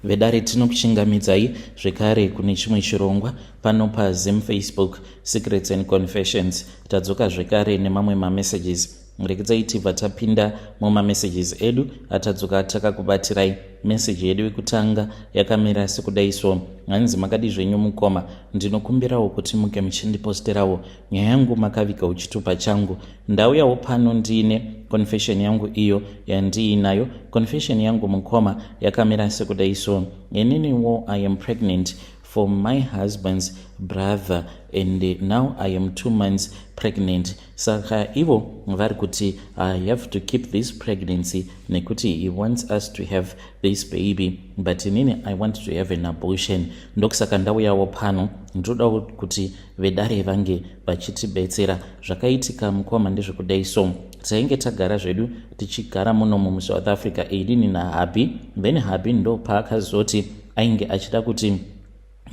Vedare, tinokuchingamidzai zvekare kune chimwe chirongwa pano paZim Facebook Secrets and Confessions. Tadzoka zvekare nemamwe mamessages. Rekedzai tibva tapinda mumamessages edu atadzoka takakubatirai. Meseji yedu yekutanga yakamira sekudai so. Hanzi, "Makadi zvenyu mukoma? Ndinokumbirawo kuti muke muchindiposterawo nyaya yangu makavigawo chitupa changu. Ndauyawo pano ndiine confession yangu iyo yandiinayo. Confession yangu, mukoma, yakamira sekudai so. Ininiwo I am pregnant for my husband's brother and now I am 2 months pregnant. Saka ivo vari kuti I have to keep this pregnancy nekuti he wants us to have this baby, but inini I want to have an abortion. Ndokusaka ndauyawo pano. Ndinodawo kuti vedare vange vachitibetsera. Zvakaitika, mukoma, ndezvekudai so. Tainge tagara zvedu tichigara munomu muSouth Africa, inini nahubby. Then hubby ndo paakazoti ainge achida kuti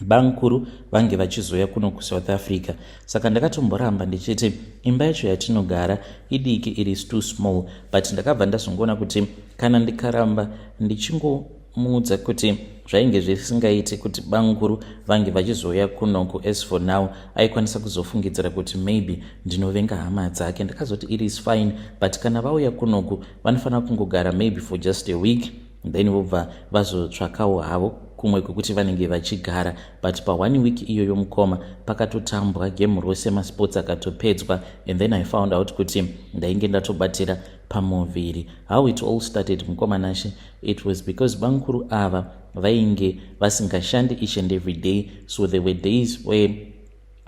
bankuru vange vachizoya kuno kuSouth Africa. Saka ndakatomboramba ndichiti imba yacho yatinogara idiki, it is too small, but ndakabva ndazongoona kuti kana ndikaramba ndichingomuudza kuti zvainge zvisingaiti kuti bankuru vange vachizoya kunoku as for now, aikwanisa kuzofungidzira kuti maybe ndinovenga hama dzake. Ndakazoti it is fine, but kana vauya kunoku vanofanira kungogara maybe for just a week, then vobva vazotsvakawo havo kumwe kwekuti vanenge vachigara. But paone week iyoyo, mukoma, pakatotambwa game rose, masports akatopedzwa, and then I found out kuti ndainge ndatobatira pamuviri. How it all started, mukoma Nashe, it was because bankuru ava vainge vasingashandi each and every day, so there were days where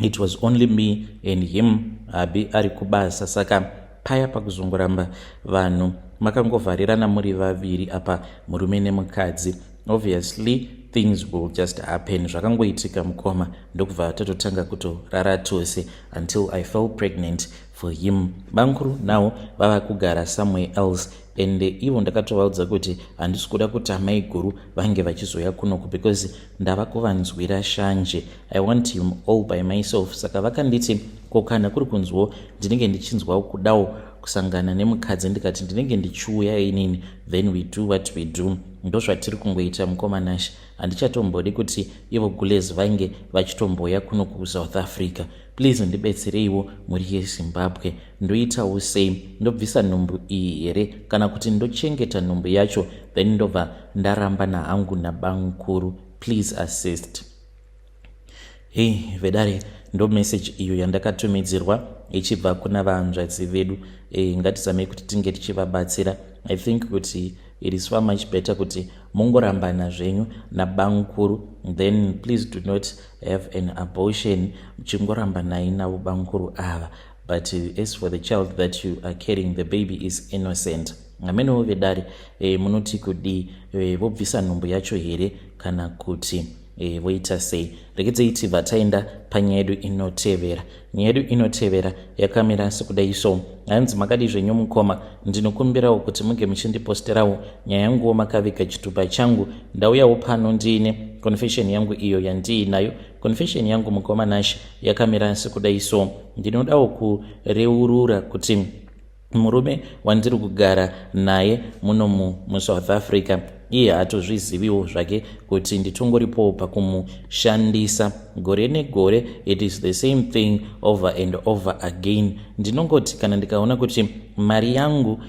it was only me and him, hubby ari kubasa. Saka paya pakuzongoramba vanhu makangovharirana muri vaviri apa, murume nemukadzi, obviously things will just happen. Zvakangoitika, mukoma, ndokubva tatotanga kutorara tose until I fell pregnant for him. Bankuru now vava kugara somewhere else, and ivo ndakatovaudza kuti handisi kuda kuti amai guru vange vachizoya kunoku because ndava kuvanzwira shanje. I want him all by myself. Saka vakanditi, ko kana kuri kunzwawo ndinenge ndichinzwawo kudawo kusangana nemukadzi? Ndikati ndinenge ndichiuya inini, then we do what we do. Ndozvatiri kungoita, mukoma Nashe. Handichatombodi kuti ivo gules vange vachitomboya kuno kuSouth Africa. Please ndibetsereiwo, mhuri yeZimbabwe. Ndoitawo sei? Ndobvisa nhumbu iyi here, kana kuti ndochengeta nhumbu yacho, then ndobva ndaramba nahangu nabankuru? Please assist." Hei vedare, ndo meseji iyo yandakatumidzirwa ichibva kuna vahanzvadzi vedu. Ngatizamei kuti tinge tichivabatsira. I think kuti it is far much better kuti mungorambana zvenyu nabankuru, then please do not have an abortion. Muchingoramba navo bankuru ava, but as for the child that you are carrying, the baby is innocent. Hamenewo vedare, munoti kudii? Vobvisa nhumbu yacho here, kana kuti voita sei? Rekedzei tibva taenda panyaya yedu inotevera. Nyaya yedu inotevera yakamira sekudai so. Hanzi, "Makadi zvenyu mukoma? Ndinokumbirawo kuti munge muchindiposterawo nyaya yanguwo makaviga chitupa changu. Ndauyawo pano ndiine confession yangu iyo yandiinayo. Confession yangu, mukoma Nashe, yakamira sekudai so. Ndinodawo kureurura kuti murume wandiri kugara naye muno muSouth Africa, iye haatozviziviwo zvake kuti nditongoripowo pakumushandisa. Gore negore it is the same thing over and over again. Ndinongoti kana ndikaona kuti mari yangu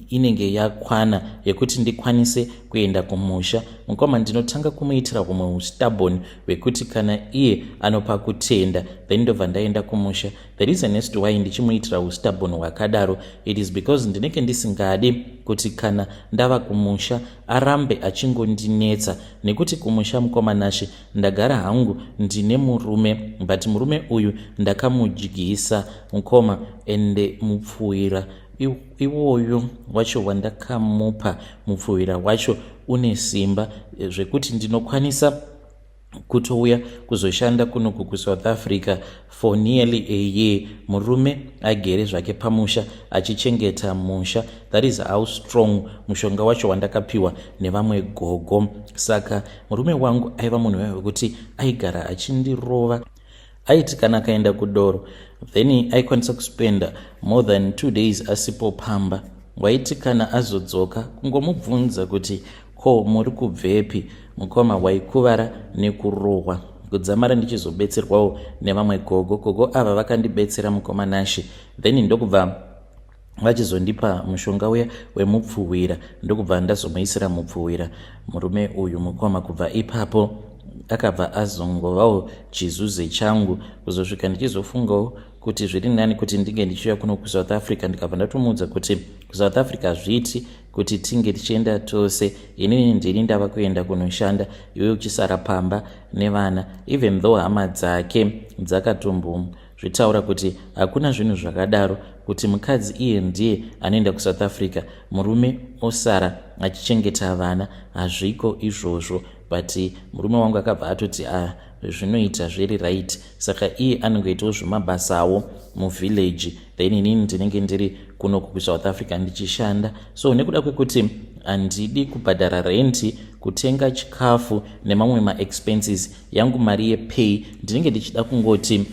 inenge yakwana yekuti ndikwanise kuenda kumusha, mukoma, ndinotanga kumuitira humwe ustubborn hwekuti kana iye anopa kutenda, then ndobva ndaenda kumusha. The reason as to why ndichimuitira ustubborn hwakadaro, it is because ndinenge ndisingadi kuti kana ndava kumusha arambe achingondinetsa, nekuti kumusha, mukoma Nashe, ndagara hangu ndine murume, but murume uyu ndakamudyisa, mukoma, ende mupfuwira iwoyo wacho wandakamupa, mupfuwira wacho une simba zvekuti ndinokwanisa kutouya kuzoshanda kunoku kuSouth Africa for nearly a year, murume agere zvake pamusha achichengeta musha. That is how strong mushonga wacho wandakapiwa nevamwe gogo. Saka murume wangu aiva munhu wekuti aigara achindirova. Aiti kana akaenda kudoro, then aikwanisa kuspenda more than 2 days asipo pamba. Waiti kana azodzoka, kungomubvunza kuti Ko muri kubvepi mukoma? Waikuvara nekurohwa kudzamara ndichizobetserwawo nevamwe gogo. Gogo ava vakandibetsera, mukoma Nashe, then ndokubva vachizondipa mushonga uya wemupfuhwira, ndokubva ndazomuisira mupfuhwira murume uyu, mukoma. Kubva ipapo akabva azongovawo chizuze changu kuzosvika ndichizofungawo kuti zviri nani kuti ndinge ndichiuya kuno kuSouth Africa. Ndikabva ndatomuudza kuti kuSouth Africa hazviiti kuti tinge tichienda tose. Inini ndini ndava kuenda kunoshanda, iwe uchisara pamba nevana, even though hama dzake dzakatombozvitaura kuti hakuna zvinhu zvakadaro, kuti mukadzi iye ndiye anoenda kuSouth Africa, murume osara achichengeta vana, hazviko izvozvo. But murume wangu akabva atoti a zvinoita, zviri right. Saka iye anongoitawo zvemabasawo muvillage, then inini ndinenge ndiri kunoku kuSouth Africa ndichishanda. So nekuda kwekuti handidi kubhadhara renti, kutenga chikafu nemamwe maexpenses, yangu mari yepay ndinenge ndichida kungoti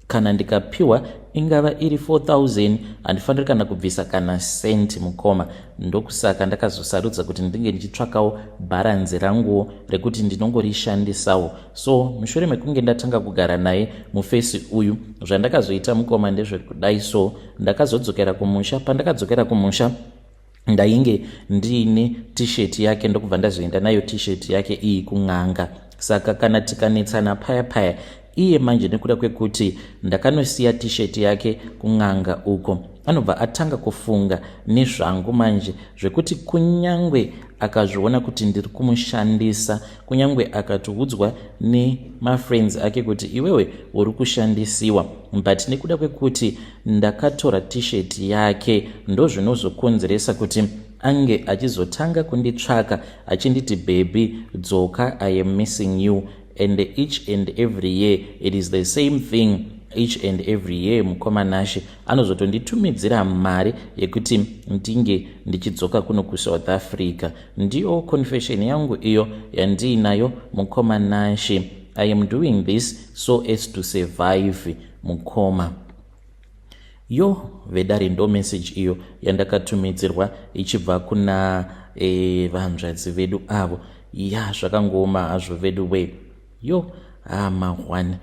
kana ndikapiwa, ingava iri 4000, handifaniri kana kubvisa kana cent, mukoma. Ndokusaka ndakazosarudza kuti ndinge ndichitsvakawo bharanzi ranguwo rekuti ndinongorishandisawo. So mushure mekunge ndatanga kugara naye mufesi uyu, zvandakazoita, mukoma, ndezvekudai. So ndakazodzokera kumusha. Pandakadzokera kumusha, ndainge ndiine T-shirt yake, ndokubva ndazoenda nayo T-shirt yake iyi kun'anga. Saka kana tikanetsana paya paya, iye manje nekuda kwekuti ndakanosiya T-shirt yake kun'anga uko, anobva atanga kufunga nezvangu manje, zvekuti kunyangwe akazviona kuti ndiri kumushandisa, kunyangwe akatiudzwa nemafriends ake kuti iwewe uri kushandisiwa, but nekuda kwekuti ndakatora T-shirt yake, ndozvinozokonzeresa kuti ange achizotanga kunditsvaka achinditi, "Baby, dzoka, I am missing you." And each and every year it is the same thing. Each and every year, mukoma Nashe, anozotonditumidzira mari yekuti ndinge ndichidzoka kuno kuSouth Africa. Ndiyo confession yangu iyo yandiinayo, mukoma Nashe. I am doing this so as to survive, mukoma. Yo vedare, ndo message iyo yandakatumidzirwa ichibva kuna vanzvadzi vedu avo. Ya, zvakangooma hazvo vedu we. Yo, hama one,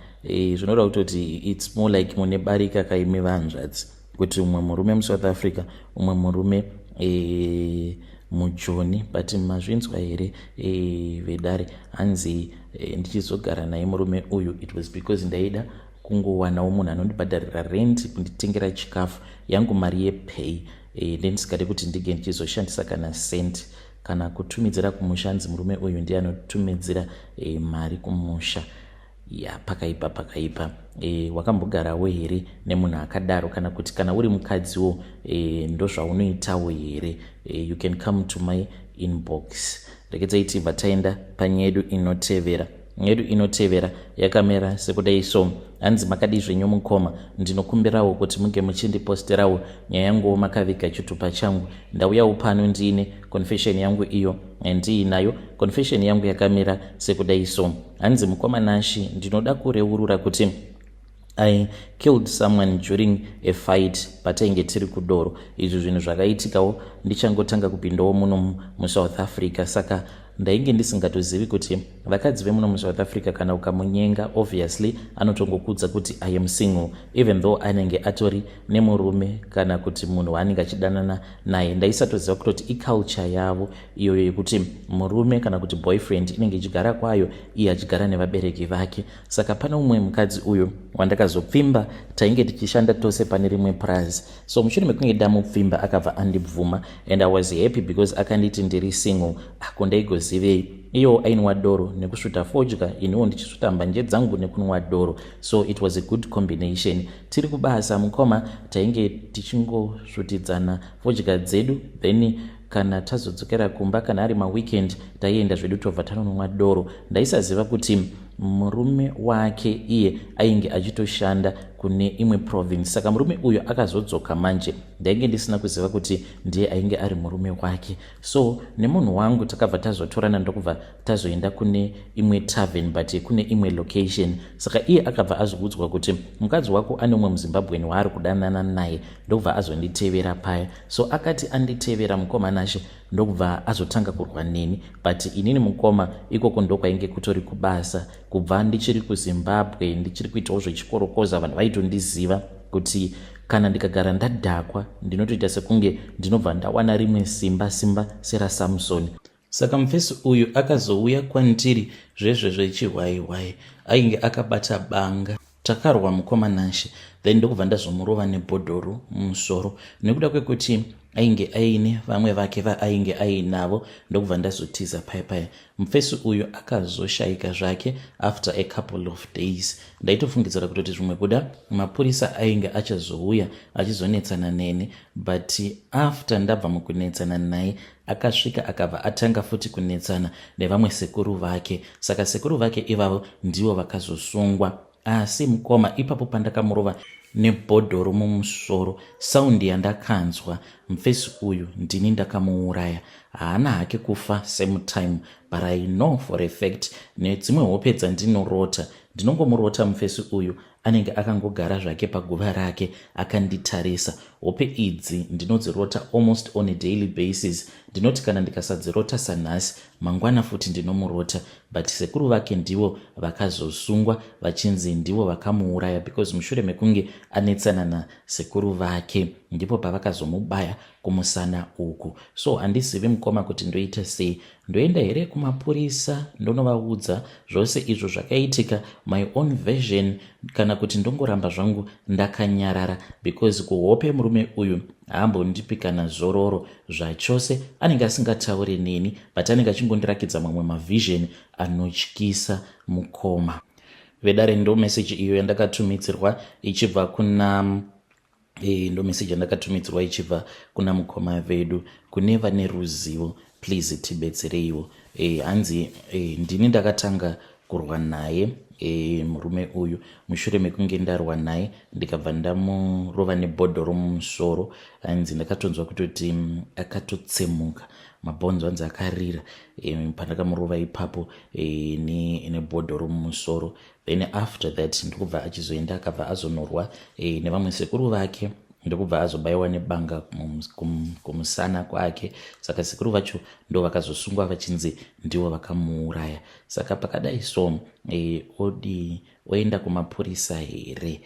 zvinoda kutoti it's more like mune barika kaimi vanzvadzi, kuti umwe murume muSouth Africa, umwe murume muJoni. But mazvinzwa here, vedare? Hanzi ndichizogara naye murume uyu, it was because ndaida kungowanawo munhu anondibhadharira rent, kunditengera chikafu, yangu mari yepay ndendisingade kuti ndinge ndichizoshandisa kana cent kana kutumidzira kumusha. Hanzi murume uyu ndiye anotumidzira mari kumusha. Ya, pakaipa, pakaipa. Wakambogarawo here nemunhu akadaro? Kana kuti kana uri mukadziwo, ndozvaunoitawo here? You can come to my inbox. Rekedzai tibva taenda panyaya yedu inotevera. Yedu inotevera yakamira sekudai. So hanzi, "Makadi zvenyu mukoma? Ndinokumbirawo kuti munge muchindiposterawo nyaya yanguwo makaviga chitupa changu. Ndauyawo pano ndiine confession yangu iyo ndiinayo. Confession yangu yakamira sekudai. So hanzi, 'Mukoma Nashi, ndinoda kureurura kuti I killed someone during a fight patainge tiri kudoro. Izvi zvinhu zvakaitikawo ndichangotanga kupindawo muno muSouth Africa. Saka ndainge ndisingatozivi kuti vakadzi vemuno muSouth Africa, kana ukamunyenga, obviously anotongokudza kuti I am single, even though anenge atori nemurume kana kuti munhu waanenge achidanana naye. Ndaisatoziva kutoti iculture yavo iyoyo yekuti murume kana kuti boyfriend inenge ichigara kwayo, iye achigara nevabereki vake. Saka pane umwe mukadzi uyu wandakazopfimba, tainge tichishanda tose pane rimwe purazi. So mushure mekunge ndamupfimba, akabva andibvuma and I was happy because akanditi ndiri single. Ako ndaigozivei? Iyewo ainwa doro nekusvuta fodya, iniwo ndichisvuta mbanje dzangu nekunwa doro, so it was a good combination. Tiri kubasa, mukoma, tainge tichingosvutidzana fodya dzedu, then kana tazodzokera kumba, kana ari maweekend, taienda zvedu tobva tanonwa doro. Ndaisaziva kuti murume wake iye ainge achitoshanda. kune imwe province. Saka murume uyu akazodzoka manje, ndainge ndisina kuziva kuti ndiye ainge ari murume wake. So nemunhu wangu takabva tazotorana, ndokubva tazoenda kune imwe tavern, but kune imwe location. Saka iye akabva azoudzwa kuti mukadzi wako ane umwe muZimbabweni waari kudanana naye, ndokubva azonditevera paya. So akati anditevera, mukoma Nashe, ndokubva azotanga kurwa neni. But inini, mukoma, ikoko ndokwainge kutori kubasa. Kubva ndichiri kuZimbabwe, ndichiri kuitawo zvechikorokoza, vanhu vaitondiziva kuti kana ndikagara ndadhakwa, ndinotoita sekunge ndinobva ndawana rimwe simba, simba seraSamsoni. Saka mufesi uyu akazouya kwandiri zvezve zvechihwaihwai, ainge akabata banga. Takarwa, mukoma Nashe, then ndokubva ndazomurova nebhodhoro mumusoro. Nekuda kwekuti ainge aine vamwe vake vaainge ainavo, ndokubva ndazotiza paya paya. Mufesi uyu akazoshayika zvake after a couple of days. Ndaitofungidzira kutoti zvimwe kuda mapurisa ainge achazouya achizonetsana neni, but after ndabva mukunetsana naye, akasvika akabva atanga futi kunetsana nevamwe sekuru vake. Saka sekuru vake ivavo ndivo vakazosungwa. Asi mukoma, ipapo pandakamurova nebhodhoro mumusoro, sound yandakanzwa, mufesi uyu ndini ndakamuuraya. Haana hake kufa same time, but I know for a fact, nedzimwe hope dzandinorota, ndinongomurota mufesi uyu anenge akangogara zvake paguva rake akanditarisa. Hope idzi ndinodzirota almost on a daily basis. Ndinoti kana ndikasadzirota sanhasi, mangwana futi ndinomurota. But sekuru vake ndivo vakazosungwa, vachinzi ndivo vakamuuraya, because mushure mekunge anetsana nasekuru vake, ndipo pavakazomubaya kumusana uku. So handizivi, mukoma, kuti ndoita sei. Ndoenda here kumapurisa ndonovaudza zvose izvo zvakaitika, my own version, kana kuti ndongoramba zvangu ndakanyarara? Because kuhope murume uyu haambondipi kana zororo zvachose. Anenge asingatauri neni, but anenge achingondirakidza mamwe mavision anotyisa. Mukoma vedare, ndo meseji iyo yandakatumidzirwa ichibva kuna ndo meseji yandakatumidzirwa ichibva kuna mukoma vedu. Kune vane ruzivo, please tibetsereiwo. Hanzi ndini ndakatanga kurwa naye murume uyu. Mushure mekunge ndarwa naye, ndikabva ndamurova nebhodhoro mumusoro. Hanzi ndakatonzwa kutoti akatotsemuka mabhonzo. Hanzi akarira pandakamurova ipapo nebhodhoro mumusoro. Then after that ndokubva achizoenda, akabva azonorwa nevamwe sekuru vake, ndokubva azobayiwa nebanga kumusana kwake. Saka sekuru vacho ndo vakazosungwa, vachinzi ndivo vakamuuraya. Saka pakadai so, odi oenda kumapurisa here?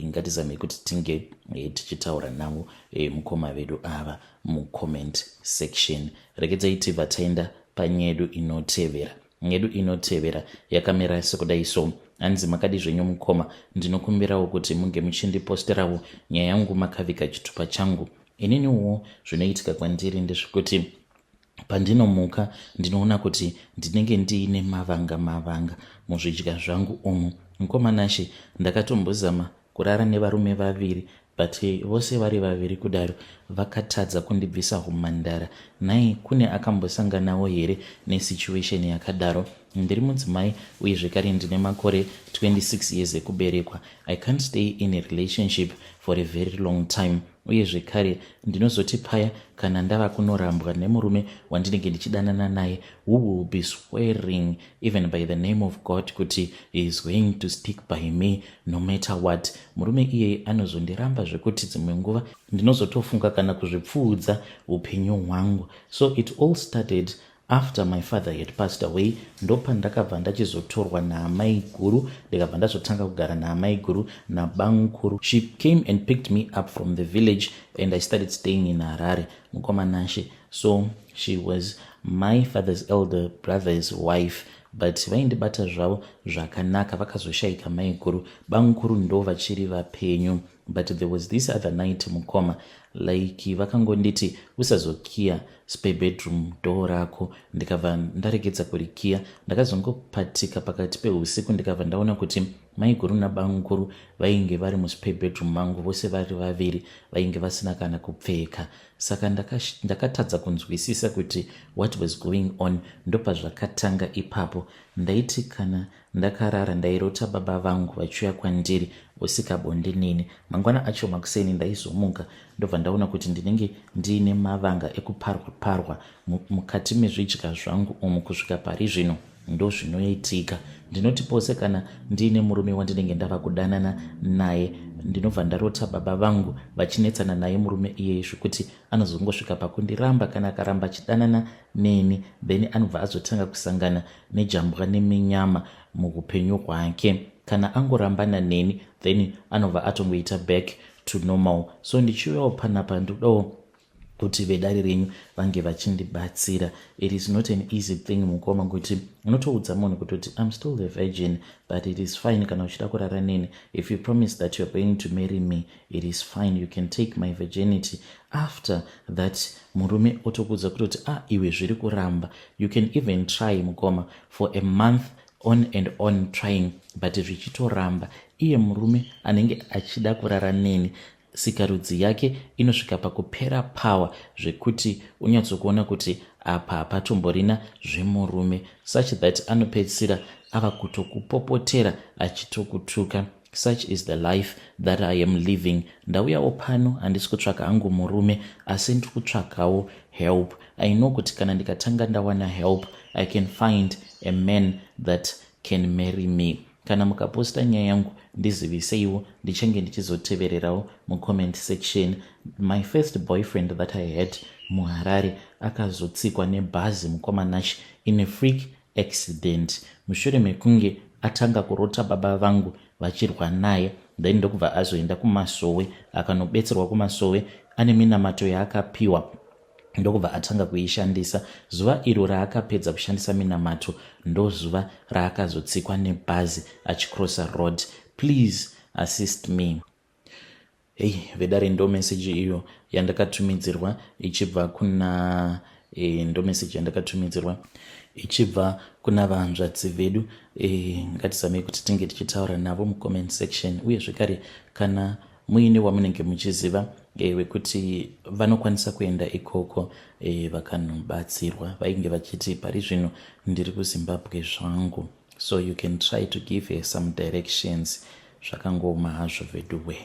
Ngatizamei kuti tinge tichitaura navo mukoma vedu ava mucomment section. Regedzai tibva taenda panyedu inotevera. Nyedu inotevera yakamira sekudai so. Hanzi, "Makadi zvenyu mukoma? Ndinokumbirawo kuti munge muchindiposterawo nyaya yangu makaviga chitupa changu. Ininiwo zvinoitika kwandiri ndezvekuti pandinomuka, ndinoona kuti ndinenge ndiine mavanga mavanga muzvidya zvangu umu. Mukoma Nashe, ndakatombozama kurara nevarume vaviri, but vose vari vaviri kudaro vakatadza kundibvisa umhandara. Nhai, kune akambosanganawo here nesituation yakadaro? Ndiri mudzimai, uye zvekare ndine makore 26 years ekuberekwa. I can't stay in a relationship for a very long time, uye zvekare ndinozoti paya kana ndava kunorambwa nemurume wandinenge ndichidanana naye, who will be swearing even by the name of God kuti he is going to stick by me no matter what, murume iyeye anozondiramba zvekuti dzimwe nguva ndinozotofunga kana kuzvipfuudza upenyu hwangu. So it all started after my father had passed away. Ndopandakabva ndachizotorwa naamai guru, ndikabva ndazotanga kugara naamai guru nabamukuru. She came and picked me up from the village and I started staying in Harare, mukoma Nashe. So she was my father's elder brother's wife, but vaindibata zvavo zvakanaka. Vakazoshayika mai guru, bamukuru ndo vachiri vapenyu. But there was this other night, mukoma, like vakangonditi, 'Usazokiya spare bedroom door rako.' Ndikabva ndaregedza kurikiya. Ndakazongopatika pakati peusiku, ndikabva ndaona kuti maiguru nabamukuru vainge vari muspare bedroom mangu vose vari vaviri, vainge vasina kana kupfeka. Saka ndakatadza kunzwisisa kuti what was going on. Ndopazvakatanga ipapo. Ndaiti kana ndakarara, ndairota baba vangu vachiuya kwandiri. osika bonde neni. Mangwana acho makuseni ndaizomuka ndobva ndaona kuti ndinenge ndiine mavanga ekuparwa parwa mukati mezvidya zvangu umu. Kusvika pari zvino ndozvinoitika. Ndinoti pose kana ndiine murume wandinenge ndava kudanana naye, ndinobva ndarota baba vangu vachinetsana naye murume iyeye, zvekuti anozongosvika pakundiramba. Kana akaramba achidanana neni, then anobva azotanga kusangana nejambwa neminyama muupenyu hwake. Kana angorambana neni, then anobva atongoita back to normal. So ndichiuyawo panapa, ndikudawo kuti vedare renyu vange vachindibatsira. It is not an easy thing, mukoma, kuti unotoudza munhu kutoti, "I'm still a virgin, but it is fine kana uchida kurara neni. If you promise that you are going to marry me, it is fine, you can take my virginity." After that, murume otokuudza kutoti, "Ah, iwe, zviri kuramba." You can even try, mukoma, for a month on and on trying, but zvichitoramba. Iye murume anenge achida kurara neni, sikarudzi yake inosvika pakupera power, zvekuti unyatsokuona kuti apa hapatomborina zvemurume, such that anopedzisira ava kutokupopotera achitokutuka. Such is the life that I am living. Ndauyawo pano, handisi kutsvaka hangu murume, asi ndiri kutsvakawo help. I know kuti kana ndikatanga ndawana help, I can find a man that can marry me. Kana mukaposta nyaya yangu, ndiziviseiwo, ndichange ndichizotevererawo mucomment section. My first boyfriend that I had muHarare akazotsikwa nebhazi, mukoma Nash, in a freak accident, mushure mekunge atanga kurota baba vangu vachirwa naye. Then ndokubva azoenda kumasowe, akanobetserwa kumasowe. Ane minamato yaakapiwa, ndokubva atanga kuishandisa. Zuva iro raakapedza kushandisa minamato, ndozuva raakazotsikwa nebhazi achicrossa road. Please assist me. Hei, vedare, ndo meseji iyo yandakatumidzirwa ichibva kuna ndo meseji yandakatumidzirwa ichibva kuna vanzvadzi vedu. Ngatizamei kuti tinge tichitaura navo mucomment section. Uye zvekare, kana muine wamunenge muchiziva wekuti vanokwanisa kuenda ikoko vakanobatsirwa, vainge vachiti, "Pari zvino ndiri kuZimbabwe zvangu," so you can try to give her some directions. Zvakangoma hazvo veduwe.